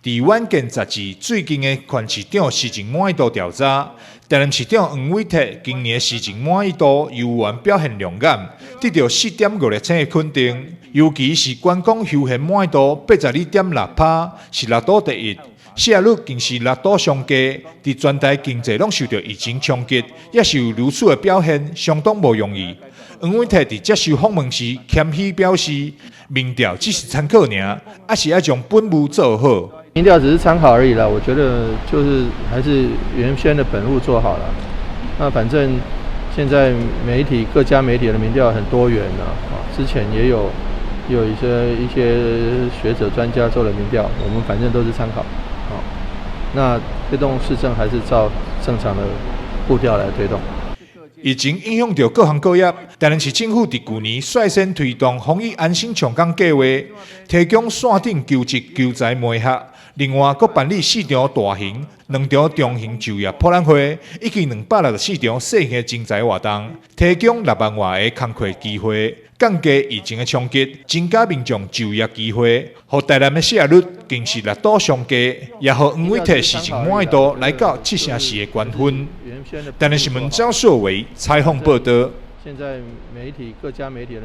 佇遠見雜誌最近的縣市長施政滿意度調查，台南市長黃偉哲今年的施政滿意度猶原表現亮眼，得著4.56星的肯定。尤其是觀光休閒滿意度82.6%，是六都第一。失業率更是六都上低，佇全台經濟攏受著疫情衝擊，也是有如此的表現，相當無容易。黃偉哲佇接受訪問時謙虛表示，民調只是參考爾，猶是愛將本務做好。民調只是參考而已啦，我覺得就是還是原先的本務做好了。那反正現在媒體各家媒體的民調很多元啊，之前也有一些學者專家做了民調，我們反正都是參考。好，那推動市政還是照正常的步調來推動。疫情影響著各行各業，台南市政府佇舊年率先推動防疫安心長工計劃，提供線頂求職求才媒合。另外，閣辦理四場大型、兩場中型就業博覽會，以及264場細型的徵才活動，提供6萬外个工課機會，降低疫情的衝擊，增加民眾就業機會，予台南的失業率更是六都上低，也予黃偉哲施政滿意度來到7成4的高分。台南新聞張碩偉採訪報導。現在媒體各家媒體的。